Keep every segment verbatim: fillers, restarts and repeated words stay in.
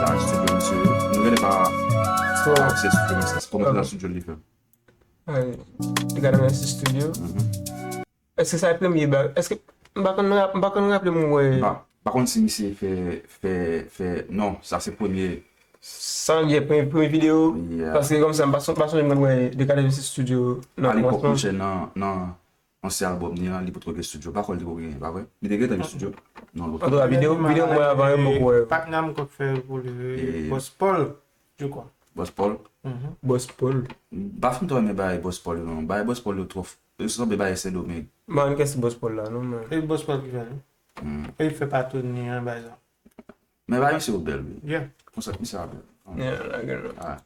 Studio misye, nou genlè pa pa aksè studio misye, se kòmanse nan studio li fè. Ay, te gade mwen se studio. Èske sa e premye ba-, èske m pa konn rap-, m pa konn raple m wè. M pa, pa konn si misye fè, fè, fè, non, sa se premye. Sa vle di premye, premye videyo. Yeah. Paske kòmsa m pa son-, pa sonje mwen wè de gade mwen se studio nan kòmansman. Alepòk, monchè, nan, nan ansyen albòm li an, li potko gen studio. Pa kwè li potko gen, pa vre? Li te gentan gen studio. Non, lòt. Antouka, videyo, videyo mwen avan yo, m poko wè yo. Patnè m k ap fè pou li, Boss Paul, je crois. Boss Paul? Boss Paul. M pa fin twò renmen bagay Boss Paul yo, non. Bagay Boss Paul yo twò f-, yo sanble bagay Sendomeng. Man, kès Boss Paul la, non, man? E Boss Paul ki fè li. E li fè pa Tony an, bagay sa. Men bagay misye yo bèl, wi. Yeah. Konsèp misye a bèl. Yeah, lage l. Ah.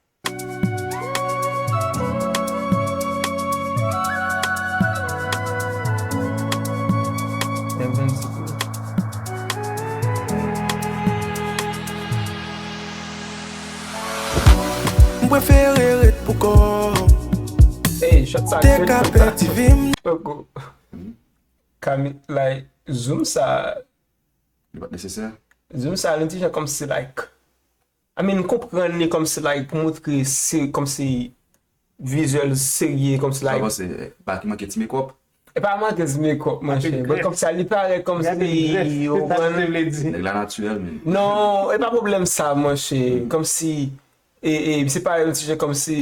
M prefere ret pou kò m. Hey, shot sa. Te ka pèdi vi m. Kami, like, zoom sa. Li pa t nesesè. Zoom sa, li ti jan kòmsi, like, I mean, m konprann li kòmsi, like, pou montre se kòmsi vizyèl serye, kòmsi, like. Sa w panse, Baky manke ti makeup? E pa manke ti makeup, monchè. But kòmsi li parèt kòmsi, ou konprann? Nèg la natirèl, men. Non, e pa pwoblèm sa, monchè. Kòmsi, e, e, se parèt yon ti jan kòmsi.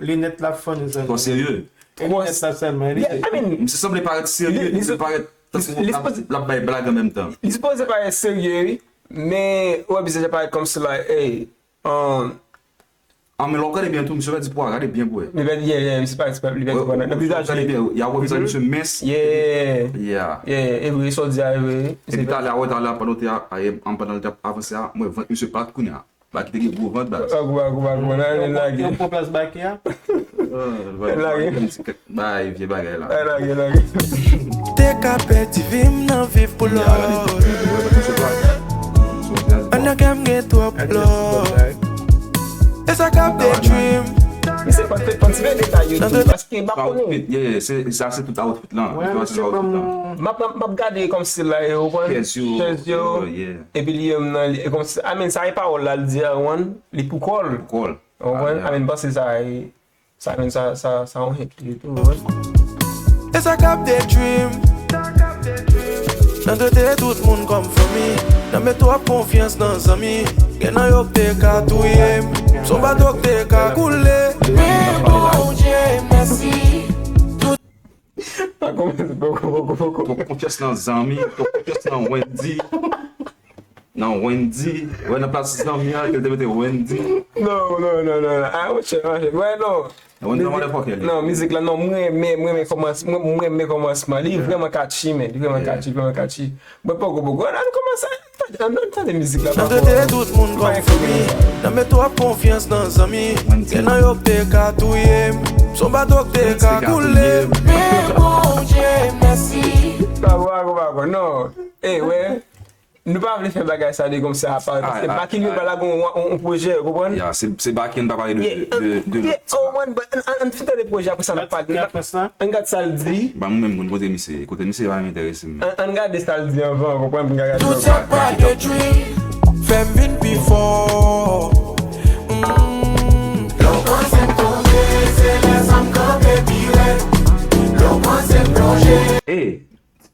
Linèt la funny, sa. Twò serye. Twò serye. Linèt la sèlman. Yeah, I mean, misye sanble parèt serye, li, li parèt tankou l ap bay blag an menm tan. Li sipoze parèt serye, wi. Men, ou wè, bizaj la parèt kòmsi, like, hey, um, Ah, men lè w gade byen tou, misye pèdi pwa, gade byen pou wè. Li pèdi, yeah, yeah, misye pèdi, li pèdi pwa nan, nan vizaj li. Gade byen, y a wè vizaj misye mens. Yeah. Yeah. Yeah, e vre, sa w di a, e vre. Epi talè a, wè, talè a, pandan w te a, a, e, an, pandan l t ap avanse a, m wè vant misye pa t kounye a. Baky te gen gwo vant, baz. Gwo, gwo, gwo, gwo, nan, nan, nan, nan. Yo pran plas Baky a? Lage. Bay vye bagay la. Lage, lage. Te ka pèdi vi m nan viv pou lòt. Anndan kè m gen twòp lòt. E sa k ap detwi m. Misye pa t fè, pa t fè detay yo tou, paske m pa konnen. Yeah, yeah, se, sa se tout outfit lan. M ap, m ap, m ap gade kòmsi la, yo pran chèz yo. Epi li menm nan, li, e kòmsi, I mean, sa e pawòl la, l di a, wan, li pou kò l. Pou kò l. Ou konprann? I mean, m panse sa, e, sa, I mean, sa, sa, sa yon hit li tou, wi. E sa k ap detwi m. Nan trete tout moun kòm fanmi. Nan met twòp konfyans nan zanmi. Gen nan yo k te ka touye m. S on bato k te ka koule. Men Bondye mèsi. Tout Pa kòmanse poko, poko, poko. Twòp konfyans nan zanmi, twòp konfyans nan Wendy. Nan Wendy. Wè nan plas zanmi an, ke l te mete Wendy. Non, non, non, non, non. Ah, monchè, monchè. Wè, non. Wendy nan motherfucker li. Non, mizik la, non, mwen renmen, mwen renmen kòmans-, mwen, mwen renmen kòmansman. Li vrèman catchy, men. Li vrèman catchy, vrèman catchy. Mwen poko, poko. Ann, ann kòmanse. Ann, ann tande mizik la. Nan trete tout moun kòm fanmi. Nan met twòp konfyans nan zanmi. Gen nan yo k te ka touye m. S on bato k te ka koule m. Men Bondye mèsi. Pa bon, pa bon, pa bon, non. E, wè. Nou pa vle fè bagay sa de kòmsi apa, paske Baky li pa lage yon, yon, yon pwojè, ou konprann? Ya, se, se Baky, n pa pale de, de, de, de lòt. Ou konprann, but ann, ann, ann fin tande pwojè, apre sa n ap pale. Ann gad sa l di. Ba mwen menm, moun kote misye, kote misye pa menm enterese m. Ann, ann gade sa l di anvan, ou konprann, pou n ka gade. Tout sa k pa detwi, fè m vin pi fò. Mm. Lè w panse m tonbe, se lè sa m kanpe pi rèd. Lè w panse m plonje. Ey,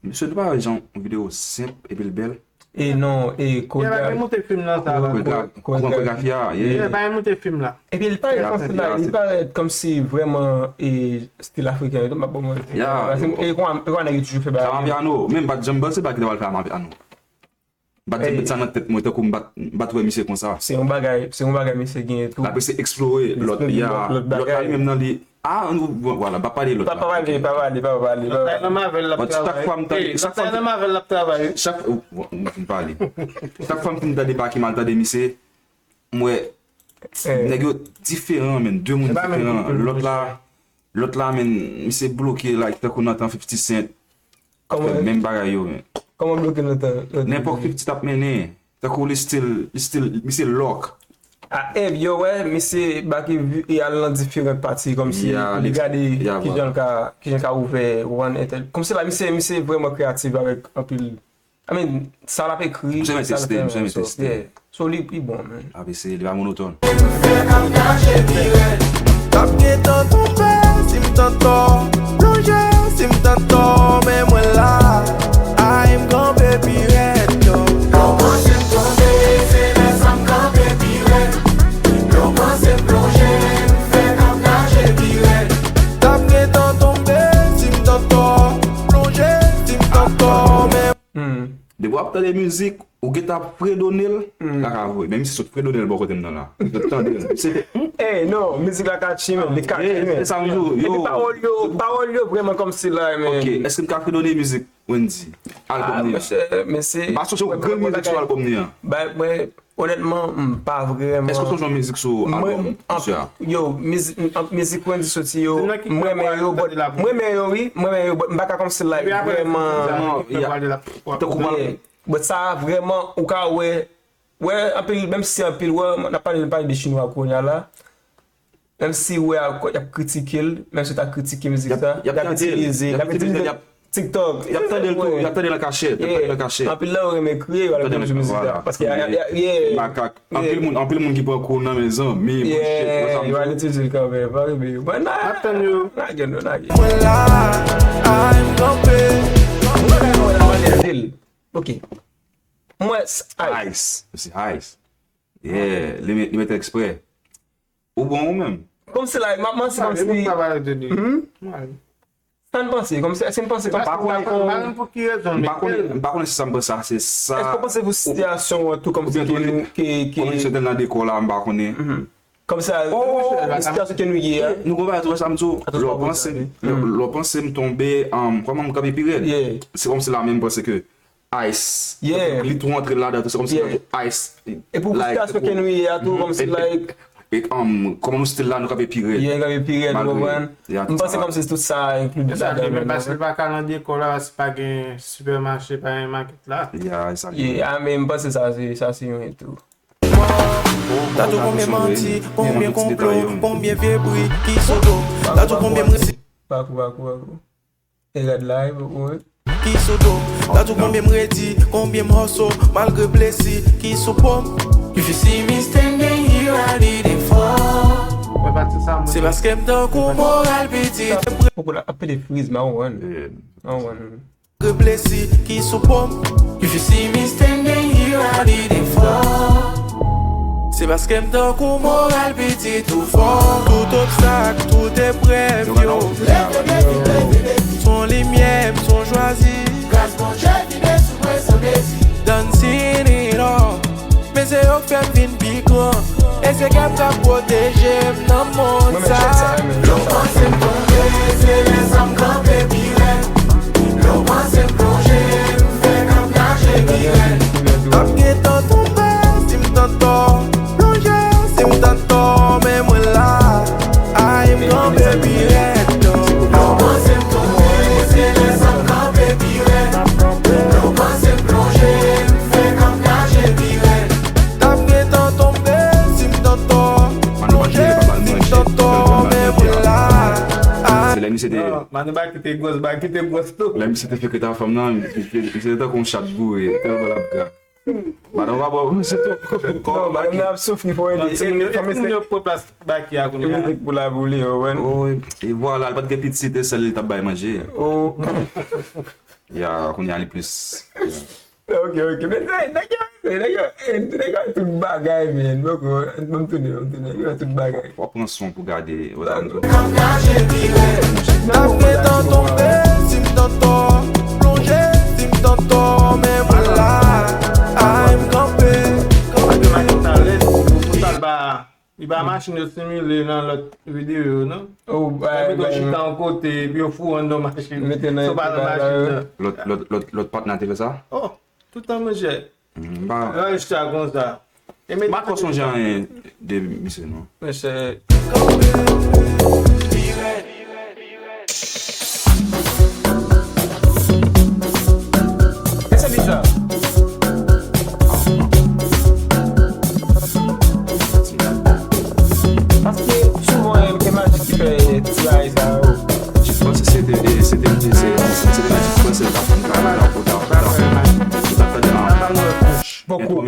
mesye, nou pa wè jan yon videyo senp epi l bèl? E non, e koregra-, koregra-, koregrafi a, yeah. Yeah, pa gen moute fim la. Epi li parèt kòmsi la, li parèt kòmsi vrèman, e, stil afriken yo tou, m ap ba w manti. Yeah. Paske e kon, e kon nèg yo toujou fè bagay. Sa yon pyano, men m pa t janm panse Baky ta pral fè a ma pyano. M pa t janm met sa nan tèt mwen, tankou m pa t, m pa t wè misye konsa. Se yon bagay, se yon bagay misye genyen tou. L ap eseye eksplore lòt, ya, lòt bagay. Lòt la li menm nan li, ah, nou, bon, vwala, m pa pale lòt la. Pa pale, pa pale, pa pale, pa pale. Lòt la nan Marvel l ap travay. Bon, chak fwa m tande, chak fwa m, chak, m fin pale. Chak fwa m fin tande Baky, m al tande misye, m wè nèg yo diferan, men, de moun diferan. Lòt la, lòt la, men, misye bloke, like, tankou nan tan fifty Cent. Ap fè menm bagay yo, men. Kòman bloke nan tan? Nenpòt fifty t ap mennen. Tankou li still, li still, misye lock. Ah, e, yo, wè, misye Baky, e, al nan diferan pati, kòmsi li gade kijan l ka, kijan l ka ouvè, ou konprann, entèl-, kòmsi la, misye, misye vrèman kreyatif avèk anpil, I mean, sa l ap ekri, Misye mèt sa l teste, fè, misye mèt so, teste. Yeah. So, li, li bon, man. Ap eseye, li pa monotòn. T ap gentan tonbe si m t antò. Plonje si m t antò, men mwen la. Ay, m kanpe pi rèd, yo. Lè w panse m tonbe, se lè sa m kanpe pi rèd. Lè w panse m plonje, m fè k ap naje pi rèd. T ap gentan tonbe si m t antò. Plonje si m t antò, men Hmm. Depi w ap tande mizik, ou gentan ap fredone l, la ka voye. Menm si sot fredone l bò kote m nan la. Ou tande l. Se te. Ey, non, mizik la catchy, man. Li catchy, Ey, man. Se sa m di w. Yo. Epi pawòl yo, pawòl yo vrèman kòmsi la, man. Ok, èske m ka fredone mizik Wendy? Albòm Ah, li an. Mesye, mesye. M pa sonje okenn mizik sou albòm li an. Ba, mwen, onètman, m pa vrèman. Èske w sonje yon mizik sou albòm Mwen, misye a? Yo, mizik, an- mizik Wendy soti yo, Se nan ki m renmen yo, kwen but w ap m renmen yo, wi, m renmen yo, but m pa ka kòmsi like, Epi apre, vrèman. Non, fè ya. pale la. Tankou m Yeah. But sa vrèman, ou ka wè, wè, anpil, menm si anpil, wè, n ap pale, pale de chinwa kounye a la, menm si wè, y ap kritike l, menm si w ta kritike mizik sa, Y ap y ap tande l, itilize, y y ap ap itilize, itilize y ap- TikTok. Y ap tande l tou, y ap tande l nan kachèt, y ap tande l nan kachèt. Anpil nan yo renmen kriye, yo al Tande l sou mizik voilà. la. Paske, yeah, yeah, yeah. Makak. Anpil moun, anpil moun ki pran kou nan men zanmi, Yeah, bullshit, yo al itilize l kanmenm, pa renmen yo. But nah, Ap tann yo. Nah, gen nou, nah, gen. Mwen la, ay, m kanpe. Mwen pa renmen wè la, mwen di l. Ok. Mwen, s- ay. Ice. Se Ice. Yeah, li met, li met eksprè. Ou bon ou menm? Kòmsi la, m ap manti, Sa, kòmsi e moun pa pale de li. Hmm? Mwen. Sa n panse, kòmsi, èske n panse kòmsi Pa konnen. konnen pou ki rezon, M pa men konnen, m pa konnen si sa m panse a se sa. Èske w panse pou sitiyasyon an tou kòmsi Oubyen ke konnen- nou, ke, ke Konnen se tèl nan dekò la, m pa konnen. Kòmsi a, Oh, nan sitiyasyon ke nou ye a. Nou konn bagay tou sa m di w. Lè w panse, lè lè w panse m tonbe, um, kòman m kanpe pi rèd. Yeah. Se kòmsi la menm panse ke Ice. Yeah. Li tou antre ladan tou, se kòmsi Yeah. Ice. E pou sitiyasyon ke nou ye a tou, kòmsi like, E, um, kòman nou still la, nou kanpe pi rèd. yeah, kanpe pi rèd, ou Malgre- konprann? Yeah, M panse sa. Kòmsi tout sa enkli Sa ladan li menm menm, paske l pa ka nan dekò la, paske pa gen sipèmache, pa gen makèt la. Yeah, exactly. Yeah, I mean, m panse sa se, sa se yon tou. Gad ou konbyen manti, konbyen konplo, konbyen vye bri ki sou do. Gad ou konbyen m resi Pakou, pakou, pakou. E rèd la, e poko, wi. Ki sou do. Gad ou konbyen m redi, konbyen m hustle, malgre blesi ki sou po m. If you see me standing here, I didn't fall. Mwen pati sa, mwen. Se paske m tankou moral pitit. Poko la, ap pede friz, ma ou wè. Yeah. Ma ou wè. Malgre blesi ki sou po m. If you see me standing here, I didn't fall. Se paske m tankou moral pitit ou fò. Tout obstak, tout eprèv yo. Son limyè, m son chwazi. Gras Bondye vide sou mwen san mezi. Dancing it up. Men se yo k fè m vin pi gran. E se kè m k ap pwoteje m nan mond sa. Lè w panse m tonbe, se lè sa m kanpe pi rèd. Lè w panse m plonje, m fè k ap naje pi rèd. M ap gentan tonbe si m t antò. Plonje si m t antò, men mwen la. Ay, m kanpe pi rèd. Lè w panse m tonbe, se lè sa m kanpe pi rèd. Lè w panse m plonje, m fè k ap naje pi rèd. T ap gentan tonbe si m t antò. Plonje si m t antò, men mwen la. Se lè misye te. Non, Manu ba kite gwòs, ba kite gwòs tou. Lè misye te fè kèt a fanm nan, misye te tankou yon chat boure, tèlman l ap gra. Madanm pa bò, misye te. Non, madanm nan ap soufri fò ede. Epi moun yo pran plas Baki a kounye a. Mizik pou la boule, ou konprann? Oh, e vwala, li pa t gen pitit, e sèl li t ap bay manje. Oh. Ya, kounye a li plis. Ok, ok. Men nèg yo, nèg yo, nèg yo, nèg yo tout bagay, men. Bon, bon, m tounen, m tounen. Yo tout bagay. Fò pran swen pou gade. N ap gentan tonbe si m t antò. Plonje si m t antò, men mwen la. Ay, m kanpe. Paske maten sa lè, pou sa l ba Li ba machin yo simile nan lòt videyo yo, non? Oh, Yo mete w chita yon kote, epi yo foure w anndan machin. Mete nan, se w pa nan machin nan. Lòt, lòt, lòt, lòt patnè te fè sa? Oh, tout tan, monchè. M pa. Yo al chita konsa. M pa twò sonje anyen de misye, non. Mesye. Èske se bizar? Paske souvan e Magic ki fè ti bagay sa yo. Jis panse se te, e, se te, se, se te Magic ki panse l t ap fè travay la pou ta, pou ta fè Magic. Pou ta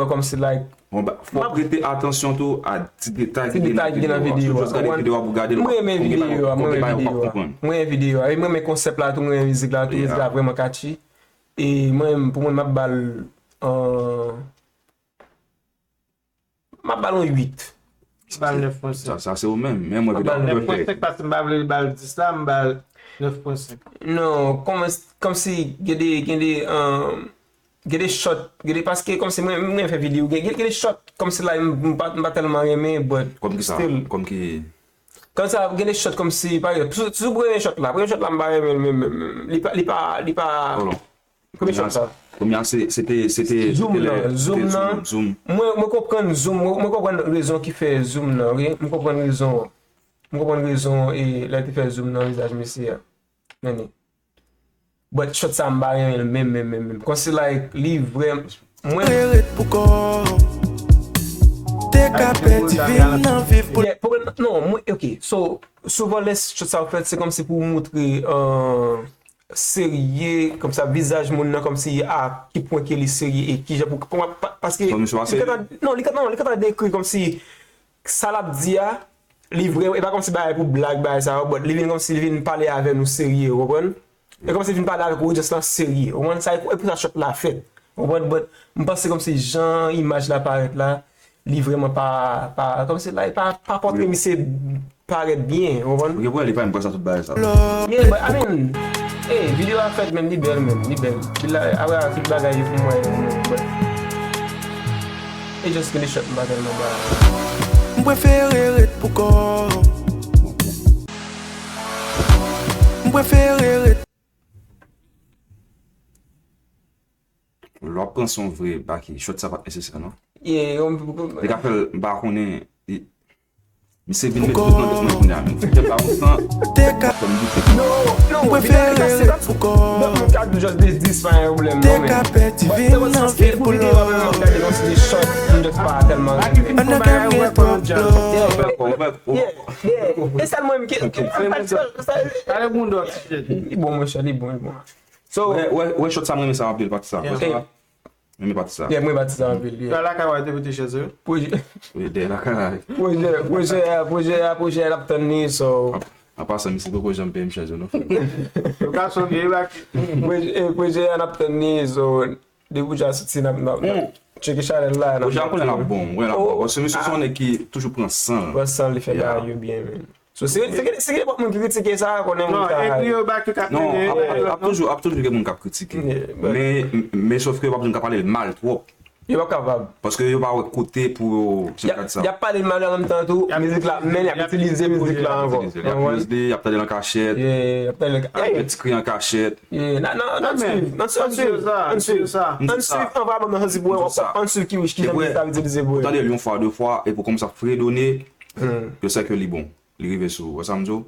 vrèman kòmsi like. Bon, ba- fò w prete atansyon tou a ti detay ki gen nan videyo a. Sou jis gade videyo a pou gade l, ou gen bagay ou pa konprann. Mwen renmen videyo a, mwen renmen videyo a. E mwen renmen konsèp la tou, mwen renmen mizik la tou, mizik la vrèman catchy. E mwen, pou mwen, m ap ba l, euh, m ap ba l yon uit. M ba l nèf pwen senk. Sa, sa se ou menm. Men mwen, m ba l nèf pwen senk paske m pa vle li ba l dis la, m ba l nèf pwen senk. Non, kòmsi, kòmsi, gen de, gen de, euh, gen de shot, gen de, paske kòmsi mwen, mwen fè videyo, gen, gen, gen de shot, kòmsi la, m, m pa, m pa tèlman renmen, but still. Kòm ki sa? Kòm ki? Kòmsa, gen de shot kòmsi, pa egzanp, si, si w renmen shot la, premye shot la, m pa renmen l, men, men, men, li pa, li pa, li pa, premye shot la. Premye a, se, se te, se te, zoom nan, zoom nan. Mwen, mwen konprann zoom, mwen, mwen konprann rezon ki fè zoom nan, ok? Mwen konprann rezon an. Mwen konprann rezon e lè te fè zoom nan vizaj mesye a. Men, but shot sa m pa renmen l menm, menm, menm, menm. Kòmsi like, li vrèman, mwen. Ret pou kò. Te ka pèdi vi m nan viv pou. Non, mwen, ok. So, souvan lè shot sa yo fèt, se kòmsi pou moutre, euh, serye, kòmsa vizaj moun nan, kòmsi a ki pwen ke li serye e kijan pou, pou, pa- paske li gentan, non, li gentan, non, li gentan dekri kòmsi sa l ap di a, li vre, e pa kòmsi bagay pou blag, bagay sa yo, but li vin kòmsi li vin pale avè nou serye, ou konprann? E kòmsi li vin pale avèk odyans lan serye, ou konprann? Sa e pou sa shot la fèt, ou konprann? But m panse kòmsi jan imaj la parèt la, li vrèman pa, pa, kòmsi la, li pa, pa pòtre misye parèt byen, ou konprann? Ou gen pwoblèm, li pa menm pran sa tout bagay sa. Yeah, but I mean, hey, videyo a fèt, men li bèl, men li bèl. Apre a, tout bagay yo pou mwen, but e just ke li shot m pa tèlman ba. M prefere ret pou kò. M prefere ret. Lè w ap pran son vre, Baky, shot sa pa t nesesè, non? Li ka fè l, m pa konnen. Misye vin met tout nan tèt mwen kounye a, men. Fè m pa kontan. Fè m doute. Non, non, videyo a li kase, but moun ka di just de dis pa gen pwoblèm, non, men. But se konsa, se pou videyo a menm, m ap gade kòmsi de shot, m just pa tèlman renmen. Yeah, yeah. E sèl mwen menm ki. Li bon, monchè, li bon, li bon. So, wè, wè, wè shot sa, m renmen sa anpil, pati sa. Pati sa. Mwen patizan. Yeah, mwen patizan anpil, yeah. Lakay ou te pote chèz yo? Pwojè, pwojè a, pwojè a, pwojè a, pwojè a, n ap tann li, so. An pasan, misye poko janm peye m chèz yo, non. Yo ka sonje, yo bak. Pwojè a, n ap tann li, so. Depi pwojè a soti, n ap, n ap tcheke chanèl la. Pwojè a konnen l ap bon, konnen l ap bon. Paske misye se yon nèg ki toujou pran san l. Pran san l, li fè bagay yo byen, men. So, si gen nenpòt moun ki kritike sa, konnen moun sa. Ekri yo bak yo k ap Non, ap toujou, ap toujou gen moun k ap kritike. Men, men sof ke yo p ap janm ka pale l mal twòp. Yo p ap kapab. Paske yo pa wè kote pou yo gad sa. Y ap pale l mal an menm tan tou, mizik la, men y ap itilize mizik la ankò. Y ap use li, y ap tande l an kachèt. Y ap tande l an kachèt. Ti kri an kachèt. Ann swiv, ann swiv, ann swiv. Ann swiv anvan ban nan santi pou wè, ann swiv ki wich ki jan mizik la itilize pou. Ou tande l yon fwa, de fwa, epi w kòmanse ap fredone, yo sè ke li bon. Li rive sou ou. Wè sa m di w?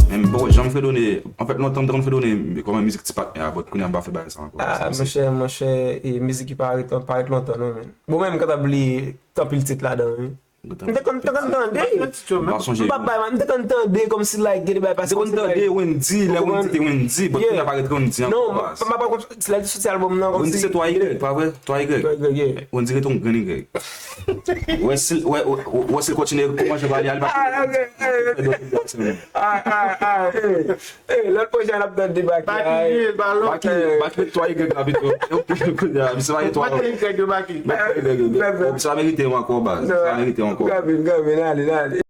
Men m poko janm fredone. Anfèt, lontan m te konn fredone kòman mizik ti patnè a, but kounye a m pa fè bagay sa ankò. Ah, monchè, monchè, e mizik ki parèt, parèt lontan, non, men. Bon, men m kontan bliye anpil tit ladan, wi. M te konn, te konn tande. M pa bay, m te konn tande kòmsi, like, gen de bagay pase. M te konn tande Wendy, lè Wendy te Wendy, but kounye a pa ret Wendy ankò. Non, m pa konn, lè l te soti albòm nan, kòmsi. Wendy se twa Y, pa vre? Twa Y. Wendy rete yon grenn Y. Wè si, wè, wè, wè si l kontinye kòman jan pale a, li pa. Ah, ok, eh, eh, eh, lòt pwojè a n ap tande Baky. Baky, Baky, Baky, twa Y la pito. Misye pa gen twa Y. Misye pa merite yon ankò, baz. Misye pa merite yon ankò. Gade, gade, ale, ale.